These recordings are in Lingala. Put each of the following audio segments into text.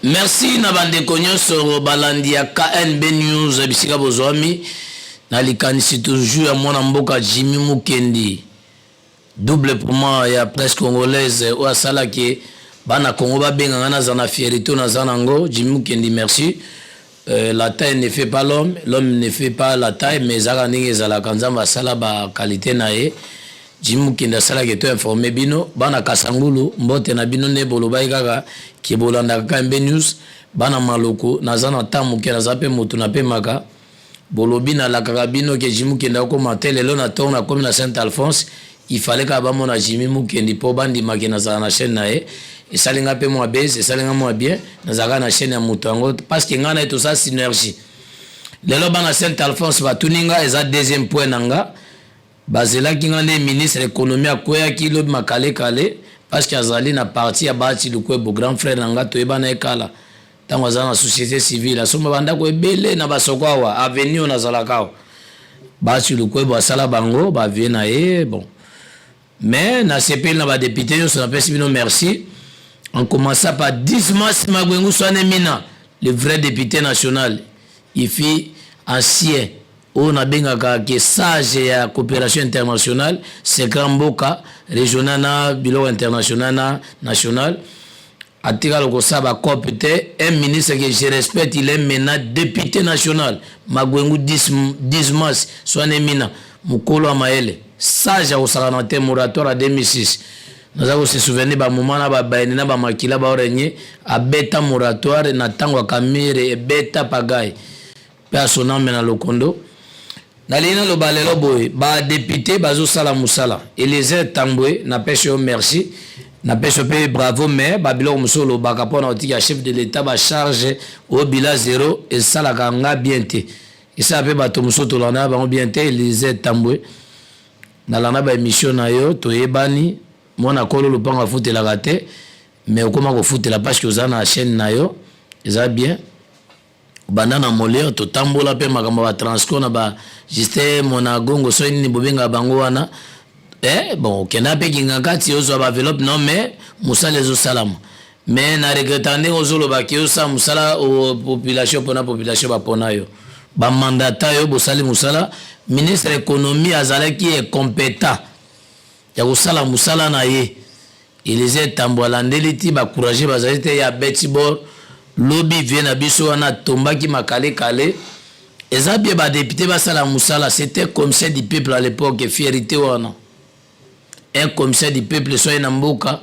Merci na bandeko nyonso balandi ya KNB News bisika bozwami na likanisi toujours ya mwana mboka Jimmy Mukendi, double poumon ya presse congolaise oyo asalaki bana Congo babenga nga naza na fierté oyo naza nango. Jimmy Mukendi, merci. La taille ne fait pas l'homme, l'homme ne fait pas la taille, mais ezalaka ndenge ezalaka, Nzambe asala ba qualité na ye. Jimmy Mukendi asalaki to informe bino bana Kasangulu, mbote na bino nde bolobaki kaka ke bolandaka KMB News. Bana Maloko, naza na temps moke, naza mpe motu napemaka. Bolobi nalakaka bino ke Jimmy Mukendi akoma te lelo na ntongo, nakomi na Saint Alphonse. Il fallait kaka bamona Jimmy Mukendi mpo bandimaki nazala na chaîne na ye. Esali nga mpe mwa base, esali nga mwa bien, nazalaka na chaîne ya moto yango parce que ngai na ye tosala synergie. Lelo bana Saint Alphonse batuni nga, eza deuxième point na nga. Bazelaki nga nde ministre économie akweyaki lobi makalekale parce que azali na parti ya Bahati Lukwebo, grand frère na nga, toyebana ye kala ntango aza na société civile, asomba bandako ebele na basoko awa, avenue oyo nazalaka awa. Bahati Lukwebo asala bango bavie na ye. Bon, mais nasepeli na badéputé nyonso, napesi bino merci, en commençant par Dismas Magwengu Swane Mina, le vrai député national ifi ancien oyo nabengaka ke sage ya coopération internationale, secret mboka régional na biloko international na national, atikala kosala bacope te. Un ministre que je respecte, il est maintenant député national, Magwengu Dismas Swane Mina, mokolo ya mayele, sage, akosakana te. Moratoire ya 2006, naza kose souvenir bamoma na babayeni na bamakila baorenye, abeta moratoire na ntango ya Kamerhe, ebeta pagai mpe asoname na lokondo. Nalingi naloba lelo boye, badéputé bazosala mosala. Eliezer Tambwe, napesi yo merci, napesi yo mpe bravo, mais babiloko mosusu olobaka mpona kotika chef de l'État bacharge oyo bila zéro esalaka nga bien te, esala mpe bato mosusu tolanda bango bien te. Eliezer Tambwe, nalanda baémission na yo, toyebani, mwana kolo lopango afutelaka te, mais okóma kofutela parce que oza na chaîne na yo, eza bien. Banda na Molière totambola mpe makambo ya batransco na ba Justin Monagongo, soki nini bobengaka bango wana. Bon, okenda mpe kinga kati, ozwa baenveloppe. Non, mais mosala ezosalama, mais na regreta ndenge ozolobaki osala mosala population mpona population bapona yo, bamandata yo, bosali mosala. Ministre économie azalaki incompétent ya kosala mosala na ye. Eliezer Tambwe alandeli ti bacourage bazali te ya betibor lobi vie na biso wana atombaki makalekale. Eza bien badéputé basala mosala. C'était commissaire du peuple à l'époque, fierté wana. Un commissaire du peuple, soki na mboka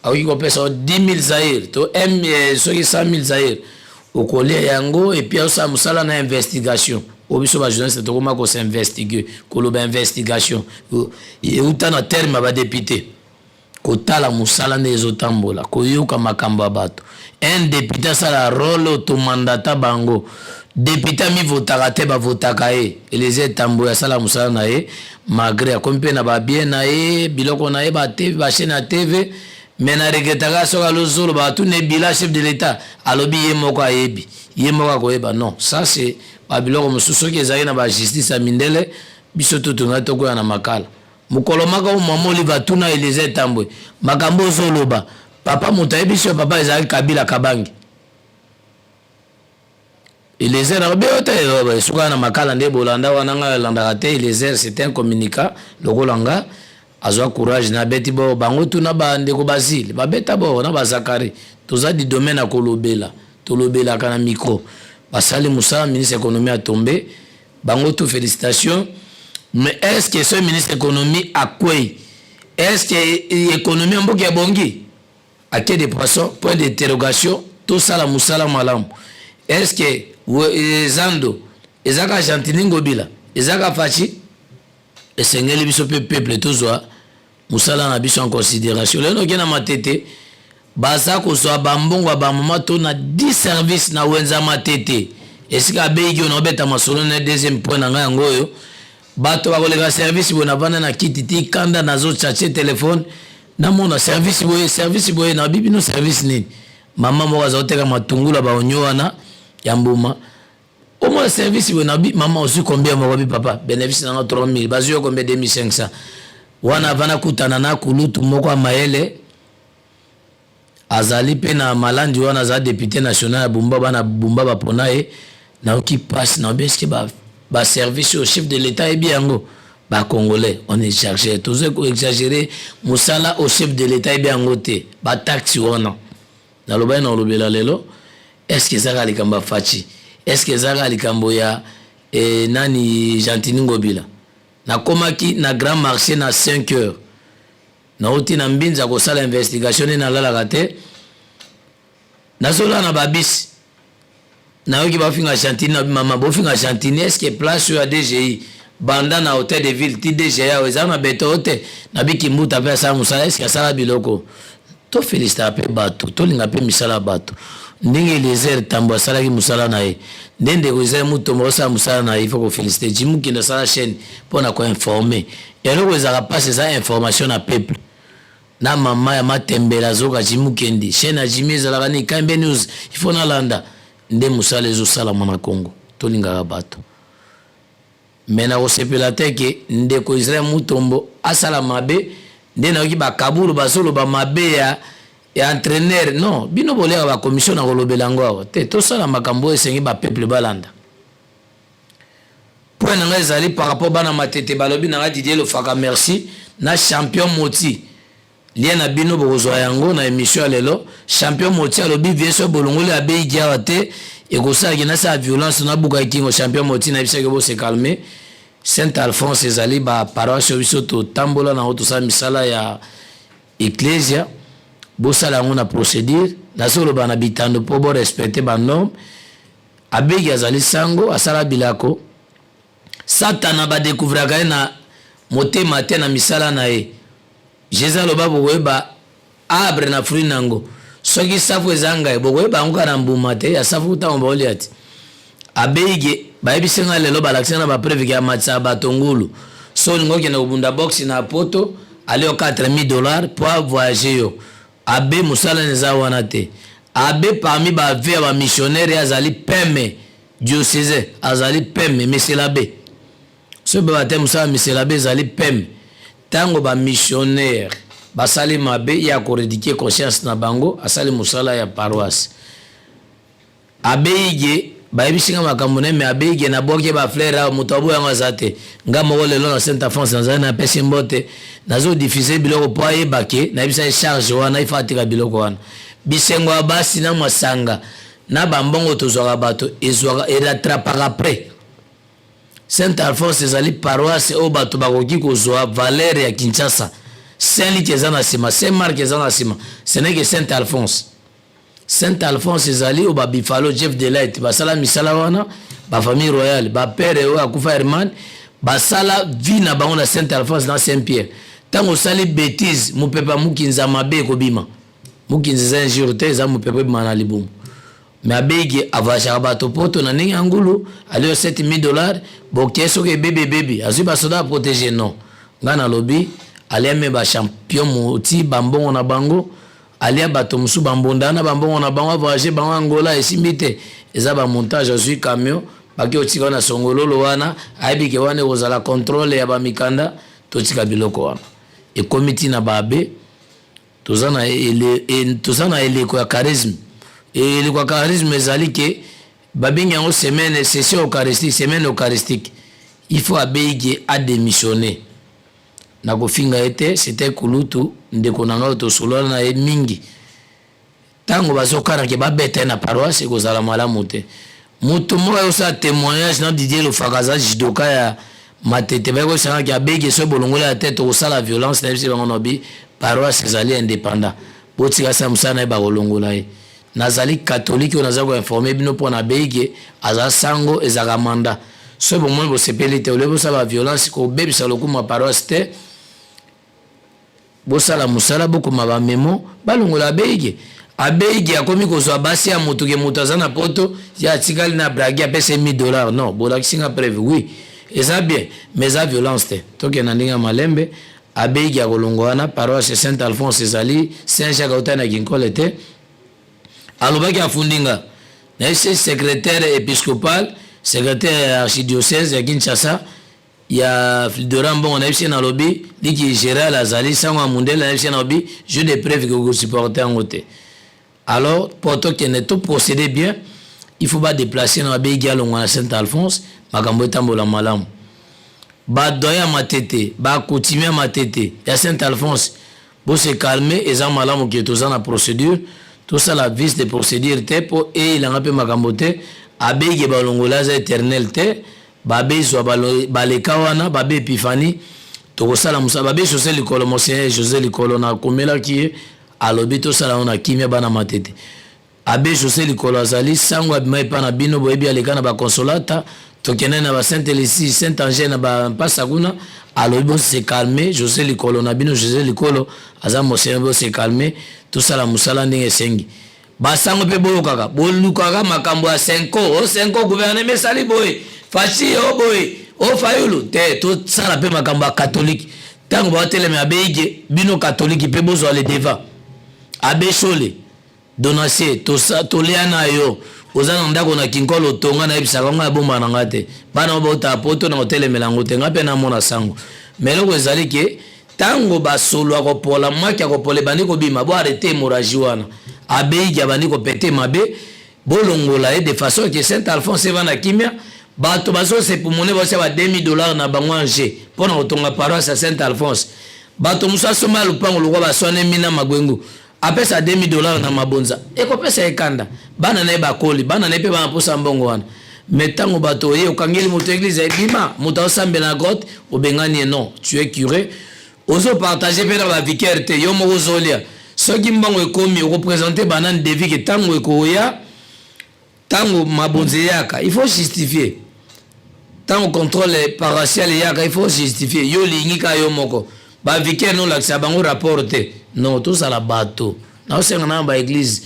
akoki kopesa 10 000 zaire to m soki 100 000 zaire, okolia yango. Et puis azosala mosala na investigation oyo biso bajournaliste tokoma kosinvestigue, koloba investigation euta na terme ya badéputé, kotala mosala nde ezotambola, koyoka makambo ya bato. Un député asala rôle oyo tomandata bango. Député amivotaka te, bavotaka ye. Eliezer Tambwe asala mosala na ye malgré akomi mpe na babien na ye, biloko na ye, bachaîne ya TV. Mais na regretaka soki alozoloba batuna ebila chef de l'État alobi ye moko ayebi, ye moko akoyeba. Non, ça c'est babiloko mosusu. Soki ezalaki na bajustice ya mindele, biso to tongai tokoya na makala. Mokolo moko mama Olive atuna Eliezer Tambwe makambo ozoloba, papa moto ayebi so papa ezalaki Kabila Kabangi. Eliezer alobi oyo te, esukaka na makala nde bolanda wana, ngai alandaka te. Eliezer, c'est un communicant lokola nga, azwa courage na abeti bo bango tuna bandeko Basile babeta bo na bazakari. Toza du domaine ya kolobela, tolobelaka na micro. Basali mosala, ministre économie atombe bango tout, félicitation. Mais est ce que so ministre économie akwei, est ce que économie ya mboka ebongi? Ake de poisson, point d'interrogation. Tosala mosala malamu. Est ce que zando ezaka Gentiny Ngobila, ezaka Fatshi? Esengeli biso mpe peuple tozwa mosala na biso en considération. Lelo noke na Matete, baza kozwa bambongo ya bamama to na 10 service na wenza Matete esika abeyiki oyo naobeta masolo na deuxième point na ngai yango oyo. Bato bakoleka service boye, navanda na kiti ti kanda, nazochache telefone, namona service boye, service boye, nabi bino service nini? Mama moko aza koteka matungulu, baonyo wana ya mbuma. Omona service boye, nabi mama ozwi combien? Moko bi papa, bénéfice nanga 3000. Bazwi yo combien? 2500. Wana avanda kutana na kulutu moko ya mayele. Azali pe na malandi wana, aza depute national ya Bumba, bana Bumba bapona ye. Nayoki pasi, nayobi est-ce que ba service oyo chef de l'État ayebi yango? Ba Congolais, on exagère, tozo ko exagérer mosala au chef de l'État ayebi yango te. Ba taxe wana nalobaki na kolobela lelo, est-ce que ezaka likambo ya Fatshi? Est-ce que ezaka likambo ya nani, Gentiny Ngobila? Nakomaki na grand marché na 5 heures, nauti na Mbinza kosala investigation. Nde nalalaka te, nazolala na babisi. Nayoki bafinga Gentiny na mama, bofinga Gentiny. Est ce que place oyo ya DGI, banda na hôtel de ville ti DGI awa, eza na beto te? Nabiki mbuta mpe asala mosala. Est ce que asala biloko? Tofélicitaka mpe bato, tolinga mpe misala ya bato. Ndenge Eliezer Tambo asalaki mosala na ye, nde ndeko Israel Mutombo osala mosala na ye, il faut koféliciter. Jimi Mokende asala chaîne mpona koinformer. Eloko ezalaka mpasi eza information na peuple. Na mama ya Matembele azoka Jimi Mukendi, chaîne ya Jimi ezalaka nini? KMB News, il faut nalanda nde mosala ezosalama na Congo. Tolingaka bato, me nakosepela te ke ndeko Israel Mutombo asala mabe. Nde nayoki bakabulu bazoloba mabe ya entraîneur. Non, bino boliaka bacommission, na kolobela yango awa te. Tosala makambo oyo esengi bapeuple balanda. Point na ngai ezali par rapport bana Matete balobi na ngai Didier Lofaka, merci na champion Moti. Lien na bino bokozwa yango na émission ya lelo. Champion Moti alobi: "Vie so bolongoli abeyiki awa te, ekosalaki nasala violence, nabuka kingo." Champion Moti, nayebisaki bose calme. Saint Alphonse ezali baparoisse oyo biso totambola nango, tosala misala ya ecclesia. Bosala yango na procédure, nazoloba na bitando mpo borespecter banorme. Abeki azali sango, asala bilako. Satana badécouvraka ye na motema te, na misala na ye. Jésus aloba: "Bokoyeba arbre na fruit nango." Soki safu eza ngai, bokoyeba yango kaka na mbuma te ya safu ntango baolia te. Abeyike bayebisi ngai lelo, balakisi ngai na bapreuve ke amatisaka bato ngulu. So olingi okende kobunda boxe na Poto, ali yo 4000 $ po avoyage yo. Abe mosala eza wana te. Abe parmi bave ya bamissionnaire azali peme diocésain, azali peme meselabe. Soki baba te, mosala miselabe ezali peme. Ntango bamissionnaire basali mabe, ya korééduquer conscience na bango, asali mosala ya paroisse. Abeyige bayebisi nga makambo na me abeyige, nabwaki bafleur awa, moto aboya yango aza te. Nga moko lelo na Sainte Alphonse nazali, napesi mbote, nazodiffuser biloko mpo ayeba ke nayebisa ye charge wana ifa atika biloko wana. Bisengo ya basi na masanga na bambongo tozwaka, bato ezwaka erattrapaka après. Saint Alphonse ezali paroisse oyo bato bakoki kozwa valeur ya Kinshasa. Saint Luc eza na nsima, Saint Marc eza na nsima, ce n'est que Saint Alphonse. Saint Alphonse ezali oyo babifalo Jeff Delight basala misala wana, bafamille royale, bapere oyo akufa Herman, basala vie na bango na Saint Alphonse na Saint Pierre. Ntango osali bétise, mopepe ya mokinza mabe ekobima. Mokinza eza injure te, eza mopepe ebima na libumu. Me abeyiki avoyageaka bato Poto na ndenge ya ngulu, alio 7000 $. Boke soki ebebi, ebebi, azwi basoda aprotéger. Non, ngai nalobi alia me bachampion moti bambongo na bango, alia bato mosusu bambonda na bambongo na bango, avoyage bango Angola, esimbi te, eza bamontage. Azwi camion, baki otika na Songololo wana, ayebi ke wana ekozala contrôle ya bamikanda. Totika biloko wana, ekomi ntina baabe. Toza na eleko ya charisme. Eleko ya charisme ezali ke babengi yango semaine, session eucharistique, semaine eucharistique. Il faut abeyiki adémissionner. Nakofinga ye te, c'était kulutu, ndeko na ngai, tosolola na ye mingi. Ntango bazokanake babeta ye na paroisse, ekozala malamu te. Moto moko ayosala témoignage na Didier Lofaka, aza judoka ya Matete, bayekosangaki abeki so bolongoli ya te, tokosala violence. Na biso bango nobi paroisse ezali indépendant, botika sa mosala na ye, bakolongola ye. Nazali catholique oyo naza koinformer bino mpo na beyike aza sango, ezalaka mandat. Soki bomoni bosepeli te, olie bosala baviolence, kobebisa lokumu ya paroisse te. Bosala mosala, bokoma bamemo, balongola abeyike. Abeyike akomi kozwa basi ya moto ke moto aza na Poto, ye atikali na bragi, apesa ye 1000 $. Non, bolakisi nga preuve, oui, eza bien, mais eza violence te. Tokende na ndenge ya malembe. Abeyiki ya kolongwa wana, paroisse Saint Alphonse ezali Saint Jacques autai na Kinkole te. Alobaki afundi nga nayebisi secrétaire épiscopal, secrétaire ya archidiocèse ya Kinshasa ya Dora Mbongo. Nayebisi ye, nalobi liki général azali sango ya mundele. Nayebisi ye, nalobi jeu de preuve ke kosupporter yango te. Alors mpo tokende toprocéder bien, il faut badéplacer na babeyiki alongwa na Saint Alphonse, makambo etambola malamu. Badoyen ya Matete, bacoutumier ya Matete, ya Saint Alphonse, bose calme. Eza malamu ke toza na procédure, tosala vice de procédure te mpo eyelanga mpe makambo te. Abeyiki balongola, aza éternel te. Babezwa baleka wana, babe Epiphanie, tokosala mosala. Babe José Likolo, Monseigneur José Likolo, nakomelaki ye, alobi tosala yango na kimia. Bana Matete, abbé José Likolo azali sango, abima epa na bino, boyebi, aleka na baconsolata, tokende na basainte Lucie, Saint Ange, na bampasa kuna. Alobi bose calme. José Likolo na bino, José Likolo aza monseigneur, bose calme, tosala mosala ndenge esengi. Basango mpe boyokaka, bolukaka makambo ya Cenco, o Cenco, gouvernement esali boye, Fatshi o boye, o Fayulu te. Tosala mpe makambo ya catholique. Ntango baotelema abeyike bino catholique mpe bozwa le devant. Abbé Shole Donacier, tolia na yo, oza na ndako na Kinkolo, otonga, nayebisaka ngo abomba na nga te. Bana oyo baotala poto na kotelemela yango te, nga mpe namona sango. Mais eloko ezali ke ntango basolo ya kopola, maki ya kopola ebandi kobima, bo arrêter hémorragie wana. Abeyiki abandi kopete mabe, bolongola ye de façon ke Saint Alphonse evanda kimia. Bato bazosepumone, baosia ba 2000 $ na bango ange mpo na kotonga paroisse ya Saint Alphonse. Bato mosusu asomba ya lupango lokwa baswanemi na Magwengu, apesa 2000 $ na mabonza, ekopesa ekanda. Bana na ye bakoli, bana na ye mpe bana mposa mbongo wana. Mais ntango bato oye okangeli moto église, ebima moto aosambela na grotte, obengani ye. Non, tu es curé, ozopartage mpe na bavicaire te, yo moko ozolia. Soki mbongo ekomi, okoprésente banani devis ke ntango ekoya, ntango mabonza eyaka, il faut justifier. Ntango contrôle paroissial eyaka, il faut justifier. Yo olingi kaka yo moko, bavicaire nolakisa bango rapport te. Non, tozala bato. Naosenga na baéglise,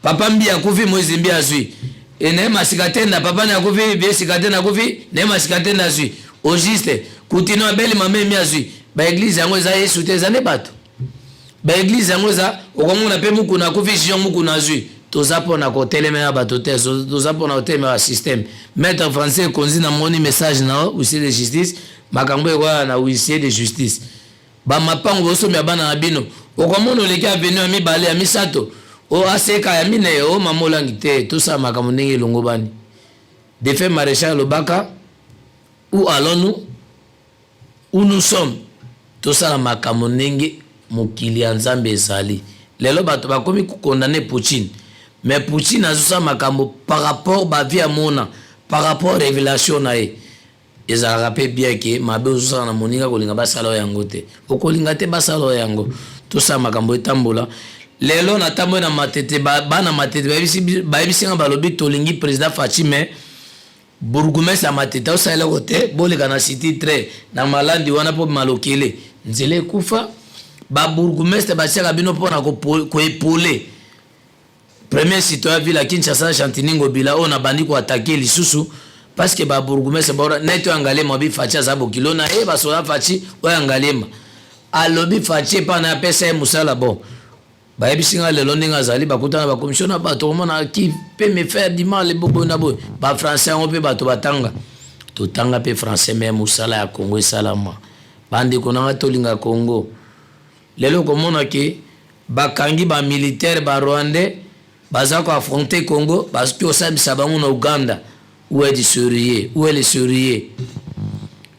papa Mbi akufi, Moïse Mbi azwi e naye masika te na papa ni akufi, bie sika te nakufi, naye masika te nazwi au juste kutino abeli, mama emi azwi. Baéglise yango eza Yesu te, eza nde bato. Baéglise yango eza, okomona mpe Mukuna akufi, Jion Mukuna azwi. Toza mpona kotelemela bato te, toza mpona kotelemela système. Maître Français Ekonzi, namoni message na yo, huissier de justice. Makambo ekoya na huissier de justice. Bamapango bosomia bana na bino, okomona oleki avenue ya mibale, ya misato, o aseka ya minei, o mama olangi te. Tosala makambo ndenge elongo bani. Défunt maréchal alobaka: "Où allons-nous? Où nous sommes?" Tosala makambo ndenge mokili ya Nzambe ezali. Lelo bato bakomi kokondamner Poutine, mais Poutine azosala makambo par rapport bavie amona, par rapport révélation na ye. Ezalaka mpe bien ke mabe ozosala na moninga, kolinga basala oyo yango te, okolinga te basala oyo yango. Tosala makambo etambola. Lelo natamboli na Matete, bana Matete bayebisi nga, balobi tolingi président Fatshi, mais bourgmestre ya Matete osala eloko te. Boleka na cité tre na Malandi wana mpo malokele nzela ekufa. Babourgmestre batiaka bino mpona koépauler premier citoyen ville ya Kinshasa, Gentiny Ngobila, oyo nabandi koattaquer lisusu parce que babourgmestre baora neti oyo Angalema obi Fatshi aza bokilo na ye. Basoda Fatshi oyo Angalema alobi Fatshi epa na apesa ye mosala. Bon, bayebisi nga lelo ndenge azali, bakutana bacommission na bato, komona qui peut me faire du mal, boboye na boye. Bafrançais yango mpe bato batanga, totanga mpe français, mais mosala ya Congo esalama. Bandeko na nga, tolinga Congo. Lelo komona ke bakangi bamilitaire barwandais baza koaffronter Congo, basoki kosambisa bango na Uganda. Où est du sérieux? Où est le sérieux?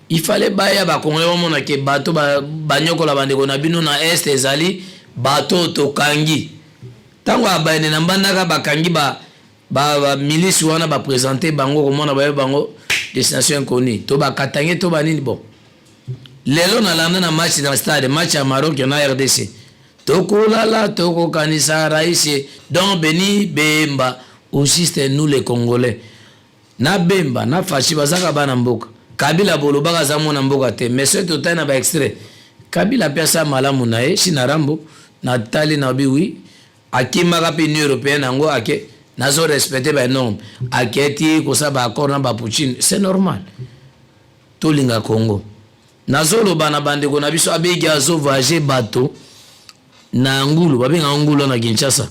Il fallait baya bakongolais bamona ke bato banyokola bandeko na bino na Est ezali bato oyo tokangi. Ntango abayende na Mbandaka, bakangi bamilisi wana, baprésente bango, komona baye bango destination inconnue, to bakatange to banini. Bon, lelo nalanda na match na stade, match ya Maroc na RDC. Tokolala, tokokanisa raisi donc Beni Bemba. Aussi nous les Congolais, na Bemba na Fatshi bazaka bana mboka. Kabila bolobaka aza mwana mboka te, mais soki totali na baextrait, Kabila mpe asala malamu na ye. Si na Rambo natali na bi wi, akimaka mpe Union européenne yango, ake nazo respecte banorme, aketi kosala baaccord na bapoutine, c'est normal. Tolinga Congo. Nazoloba na bandeko na biso, abeki azovoyage bato na ngulu, babengaka ngulu na Kinshasa,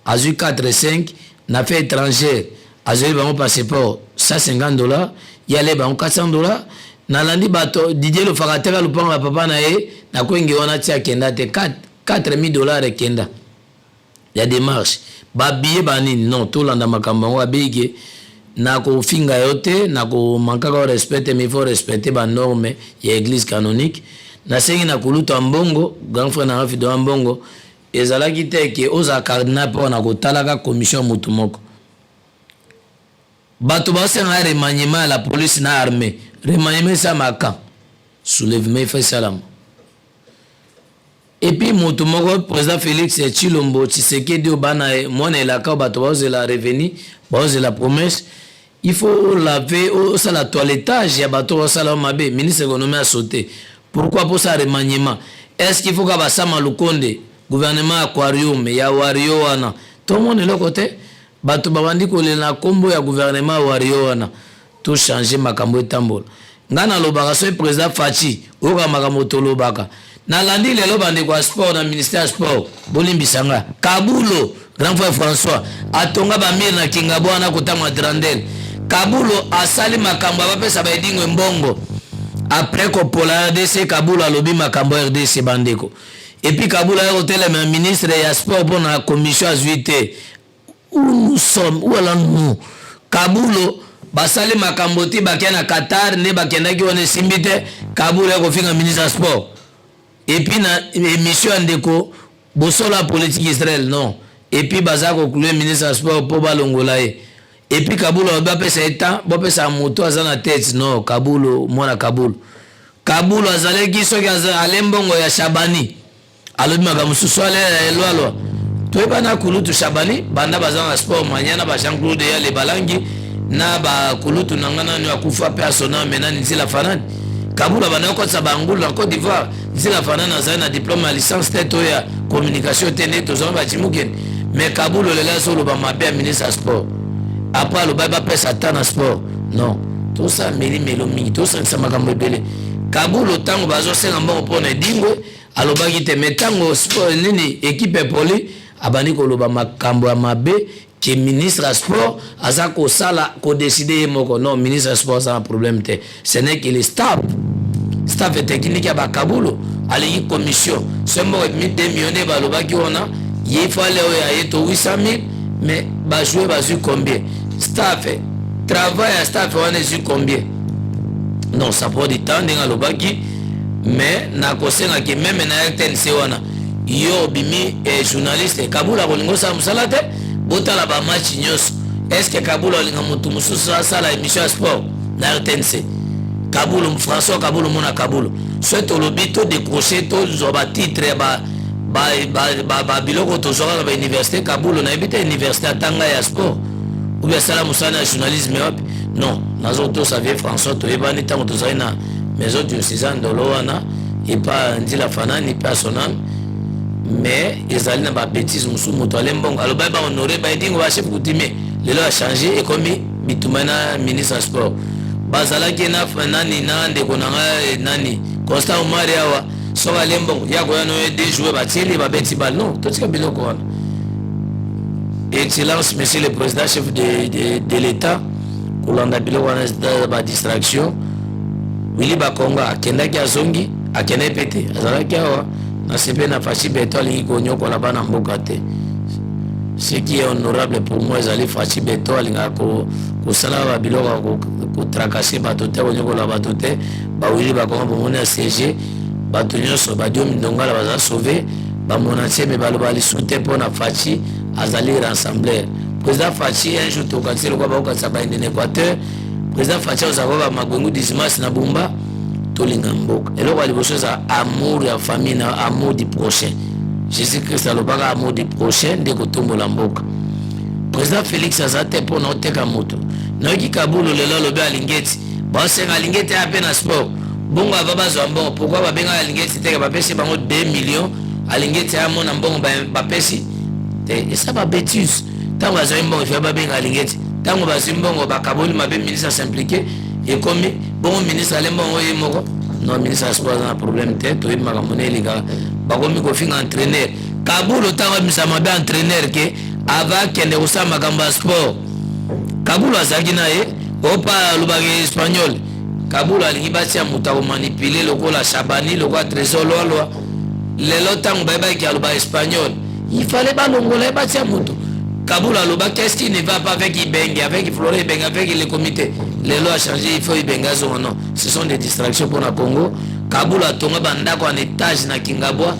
azwi 4 5 na fait étrangère, azweli bango passeport 150 $, ye bango 400 $. Nalandi bato, Didier Lofaka ateka lupango ya papa na ye na kwenge wana, ti akenda te, 4000 $ ekenda. Ya démarche, babillet, banini. Non, tolanda makambo yango. Abeyi ke nakofinga yo te, nakomankaka yo respect te, mais il faut respecter banorme ya Église canonique. Nasengi na kulutu ya mbongo, grand frère nanga Fido ya mbongo, ezalaki te ke ozala cardinal mpo na kotalaka commission ya motu moko. Bato baosenga remaniement ya la police na armée. Remaniement esalamaka, soulèvement efa esalama. Et puis moto moko, président Félix Tshilombo Tshisekedi, oyo bana mwana elaka, oyo bato baozela revenu, baozela promesse, il faut laver, osala toilettage ya bato basala mabe. Ministre économie asaute. Pourquoi mposala remaniement? Est ce qu'il faut ka basama Lukonde, gouvernement aquarium ya wario wana? Tomona eloko te. Bato babandi kolela na nkombo ya gouvernement wario wana. Tochange makambo etambola. Ngai nalobaka, soki président Fatshi oyoka makambo tolobaka. Nalandi lelo bandeko ya sport na ministère ya sport, bolimbisa nga. Kabulo, grand frère François, atonga bamire na Kingabo wana, kotanga Grandel. Kabulo asali makambo, abapesa baedingo mbongo après kopola RDC. Kabulo alobi makambo ya RDC, bandeko. Et puis Kabulo aya kotelema ministre ya sport mpo na commission azwi te. Où nous sommes? Où allons-nous? Kabulo basali makambo ti bakia na Qatar, nde bakendaki wana, esimbi te. Kabulo ya kofinga ministre ya sport et puis na émission ya ndeko bosolo ya politique Israel. Non, et puis baza koclouer ministre ya sport mpo balongola ye. Et puis Kabulo bapesa ye temps, bapesa moto aza na tête. Non, Kabulo, mwana Kabulo, Kabulo azalaki soki ale mbongo ya Shabani, alobi makambo mosusu, ale elwalwa. Toyeba na kulutu Shabani banda baza na sport mania na ba Jean Claude ya Lebalangi na bakulutu na nga nani akufa mpe asona me nani Nzila Fanani. Kabula banda kokotisa bangulu na Côte d'Ivoire. Nzila Fanani azali na diplôme ya licence te to ya communication te, nde tozwaka bacimukeni. Mais Kabulo lelo azoloba mabe ya ministre ya sport. Après alobaki bapesa ta na sport. Non, tosala melimelo mingi, tosangisa makambo ebele. Kabulo, ntango bazosenga mbongo mpona edingwe, alobaki te. Mais ntango sport nini, équipe epoli, abandi koloba makambo ya mabe ke ministre ya sport aza kosala kodécider ye moko. Non, ministre ya sport aza na problème te. Ce n'est que le staff, staff technique ya bakabulo alingi commission. So mbongo ebimi 2 million nde balobaki wana, ye fale oyo aye to 800 000. Mais bajoueur bazwi combien? Staff, travail ya staff wana ezwi combien? Non, ça prend du temps ndenge alobaki. Mais nakosengaki même na RTNC wana, yo obimi journaliste, Kabula kolinga osala mosala te. Botala bamatch nyonso. Est ce que Kabula olinga motu mosusu asala émission ya sport na RTNC? Kabulu, François Kabulu, mona Kabulu, so tolobi todécroche, tozwa batitre ya babiloko tozwaka na bauniversité. Kabulu nayebi te université atanga ya sport ou bien asala mosala ya journalisme wapi. Non, nazotosa vie François, toyebani ntango tozali na maison diocésaine Ndolo wana epa Nzila Fanani mpe asonami. Mais ezali na babêtise mosusu. Moto ale mbongo, alobaki bahonore baedingo, bachef coutumier. Lelo achange, ekomi bitumba na ministre ya sport. Bazalaki na nani, na ndeko na ngai nani, Constant Omari awa. Soki ale mbongo ya koya no de jouer, batieli, babeti bale. Non, totika biloko wana. Excellence monsieur le président, chef de l'État, kolanda biloko wana badistraction. Willy Bakonga akendaki, azongi, akendaki mpe te, azalaki awa na sepe na Fatshi Béton. Alingi konyokola bana mboka te. Ce qui est honorable pour moi ezali Fatshi Béton alingaka kosala babiloko kotracasser bato te, konyokola bato te. Bawili Bakonga, bomoni ya cg, bato nyonso badiomi ndongala baza sauve, bamona ntieme baloba lisu te mpo na Fatshi azali rassembleur. Président Fatshi, un jour tokanisi lokwa bakokanisa baende na Équateur. Président Fatshi azalaka bamagwengu Dismas na Bumba. Tolinga mboka. Eloko ya liboso eza amour ya famille na amour du prochain. Jésus Christ alobaka amour du prochain nde kotombola mboka. Président Félix aza te mpo na oteka moto. Nayoki Kabulu lelo alobi alingi eti baosenga, alingi ete aya mpe na sport. Bongo ava bazwa mbongo, pourquoi babengaka alingi eti teke bapesi bango 2 millions? Alingi eti amona mbongo bapesi te, eza babêtise. Ntango bazwaki mbongo, ifia babenga alingi eti. Ntango bazwi mbongo, bakaboli mabe, ministre as'impliqué, ekomi bongo ministre ale mbongo ye moko. Non, ministre ya sport aza na problème te. Toyebi makambo ne elingaka. Bakomi kofinga entraîneur Kabulu. Ntango abimisa mabe entraîneur ke ava akende kosala makambo ya sport, Kabulu azalaki na ye opa alobaki espagnol. Kabulu alingi batia moto akomanipuler lokola Shabani, lokola Trésor Lwalwa. Lelo ntango bayebaki aloba espagnol, Il fallait balongola ye, batia moto. Kabula aloba: qu'est-ce qui ne va pas avec Ibenge, avec Florent Ibenge, avec le comité? Lelo a changé, il faut Ibenge azonga. Non, ce sont des distractions mpona Congo. Kabula atonga bandako en étage na Kingabwa,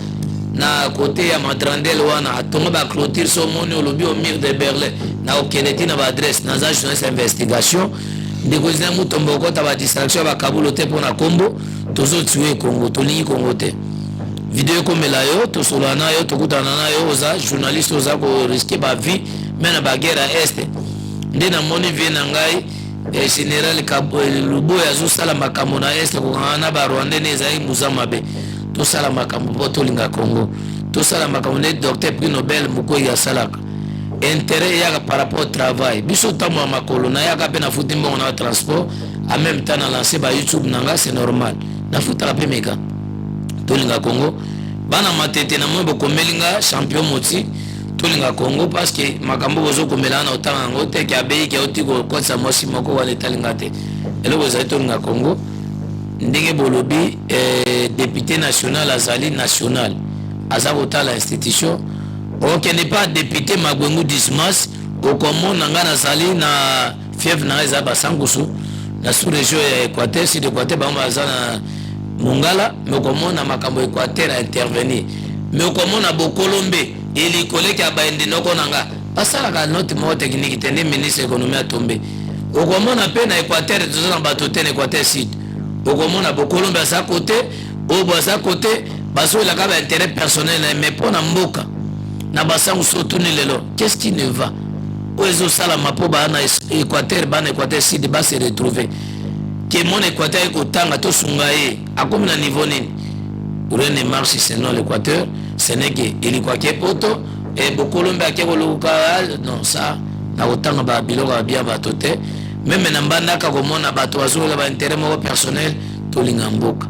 na côté ya Matrandele wana, atonga baclôture. So omoni, olobi au mur de Berlin. Na okende ti na baadresse. Naza journaliste investigation. Ndeko Zina Mutombo, okota badistraction ya bakabulo te mpo na kombo. Tozotiwe Congo, tolingi Congo te. Video ekomela yo, tosolola na yo, tokutana na yo. Oza journaliste, oza korisquer bavie me na baguerre ya Est. Nde namoni vie na ngai, général Luboya azosala makambo na Est, kokanga na Barwandais. Ne ezali muza mabe. Tosala makambo mpo tolinga Congo. Tosala makambo nde docteur prix Nobel Mukwege asalaka. Intérêt eyaka par rapport au travail. Biso ntango ya makolo nayaka mpe nafuti mbongo na transport, en même temps na lance ba YouTube na nga, c'est normal, nafutaka mpe meka. Tolinga Congo. Bana Matete, na moi bokomeli nga champion moti. Tolinga Congo, parce que makambo bozokomela na otanga yango te, ke abeyiki auti kokotisa mwasi moko wana, etalinga te. Eloko ezali, tolinga Congo. Ndenge bolobi, député national azali national, aza kotala institution. Okende pa député Magwengu Dismas, okomona nga nazali na fief na nga eza Basankusu, na sous région ya Équateur, sud Équateur. Bango baza na Mongala, me okomona makambo Équateur a intervenir. Me okomona Bokolombe elikoleki ya baende noko na nga, basalaka note moko technique te. Nde ministre économie atombe. Okomona mpe na Équateur toza na bato te. Na Équateur sud, okomona Bokolombe aza kote oyo, bo aza kote, bazoyelaka baintérêt personnel na ye. Mais mpo na mboka na basango, so otuni lelo: qu'est-ce qui ne va, oyo ezosalama mpo baa na Équateur, baa na Équateur sud base retrouver, ke mona Équateur ekotanga, tosunga ye akomi na niveau nini? Rien ne marche sinon l'Équateur, ce n'est que elikwaki poto e Bokolombe ake koluka. Non, ça na kotanga babiloko ya bia bato te. Même na Mbandaka, komona bato bazolela baintérêt moko personnel. Tolinga mboka,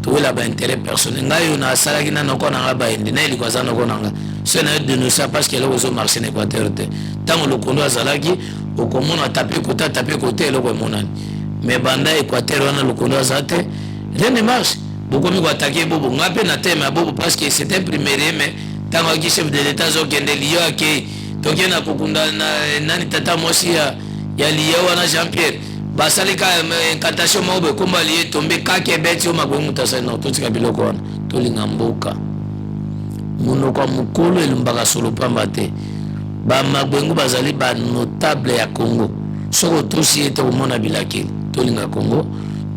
towela baintérêt personnel. Ngai oyo nasalaki na noko na nga baende na eliko, aza noko na nga, so na yo dénoncer, parce que eloko ezomarcher na Équateur te. Ntango Lokondo azalaki, okomona tape kote, atape kote, eloko emonani. Mais banda Équateur wana Lokondo aza te, rien ne marche. Bokomi koattaquer Bobo. Nga mpe na teme ya Bobo, parce que c'est un primérier. Mais ntango aki chef de l'État azokende liyo, akei, tokei na kokunda na nani, tata mwasi ya liye wana, Jean Pierre, basali ka incantation moko boye, komba liye tombe kaka, ebeti yo makoyi moto asali. Non, totika biloko wana, tolinga mboka. Monoko ya mokolo elumbaka solo pamba te. Bamagwengu bazali banotable ya Congo. Soki otosi ye te, komona bilakeli. Tolinga Congo,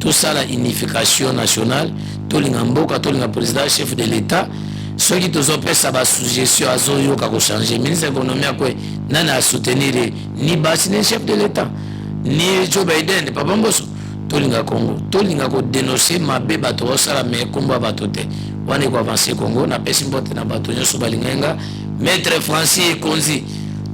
tosala unification nationale, tolinga mboka, tolinga président chef de l'État. Soki tozopesa basuggestion, azoyoka kochanger. Ministre économie akwe, nani asoutenir ye? Ni basi, ni chef de l'État, ni Joe Biden, papa Mboso. Tolinga Congo, tolinga kodénoncer mabe bato kosala, me kombo ya bato te. Wana ekoavancer Congo. Napesi mbote na bato nyonso balingai nga. Maître Francis Ekonzi,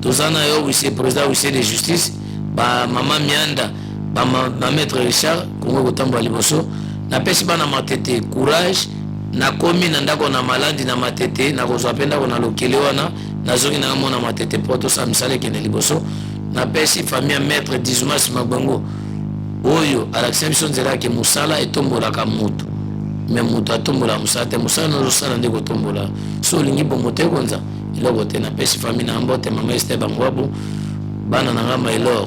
toza na yo, huissier, président huissier de justice, bamama Mianda, bamaître Richard. Congo ekotambola liboso. Napesi bana Matete courage. Nakomi na ndako na Malandi na Matete, nakozwa mpe ndako na Lokele wana, nazongi nanga mona Matete mpo tosala misala ekende liboso. Napesi famille ya maître Dismas Magbango, oyo alakisa biso nzela yake. Mosala etombolaka motu, me moto atombola mosala te. Mosala nazosala nde kotombola. So olingi bongo te, konza eloko te. Napesi famille na mbote, mama Ester Bangwabu, bana na nga Maelor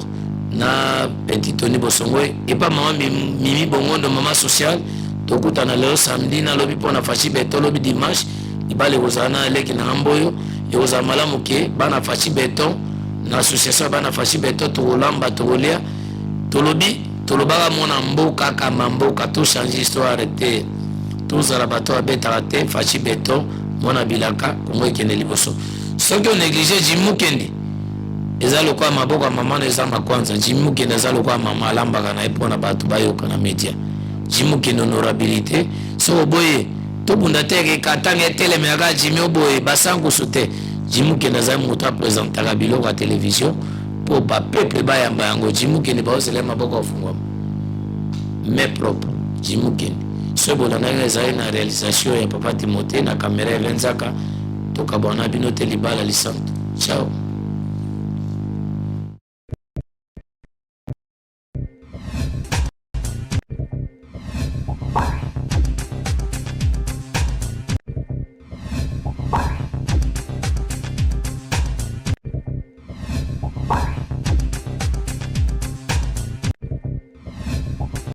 na petit Tony Bosongo, epa mama Mimi Bongondo, mama sociale. Tokutana lelo samedi, nalobi mpo na Faci Beton. Lobi dimanche, libala ekozala na eleki na nga mboyo. Ekozala malamu ke bana Faci Beton, na association ya bana Faci Beton, tokolamba, tokolia. Tolobi, tolobaka mona mboka kama mboka, tochange histoire te, tozala bato babetaka te. Faci Beton, mwana bilaka, Kongo ekende liboso. Soki onéglige Jimi Mukendi, eza lokola maboko ya mama na eza makwanza. Jimi Mukendi aza lokola mama alambaka na ye mpona bato bayoka na media. Jimi Mukendi, honorabilité. Soki oboye, tobunda te, katanga etelemelaka Jimi oboye basankusu te. Jimi Mukendi azali moto apresentaka biloko ya télévision mpo bapeuple bayamba yango. Jimi Mukendi, baozela maboko afungwama mais propre. Jimi Mukendi, soki bolandaki, ezali na réalisation ya papa Timothée, na caméra Evenzaka. Tokabwana bino te, libala lisanto. Ciao.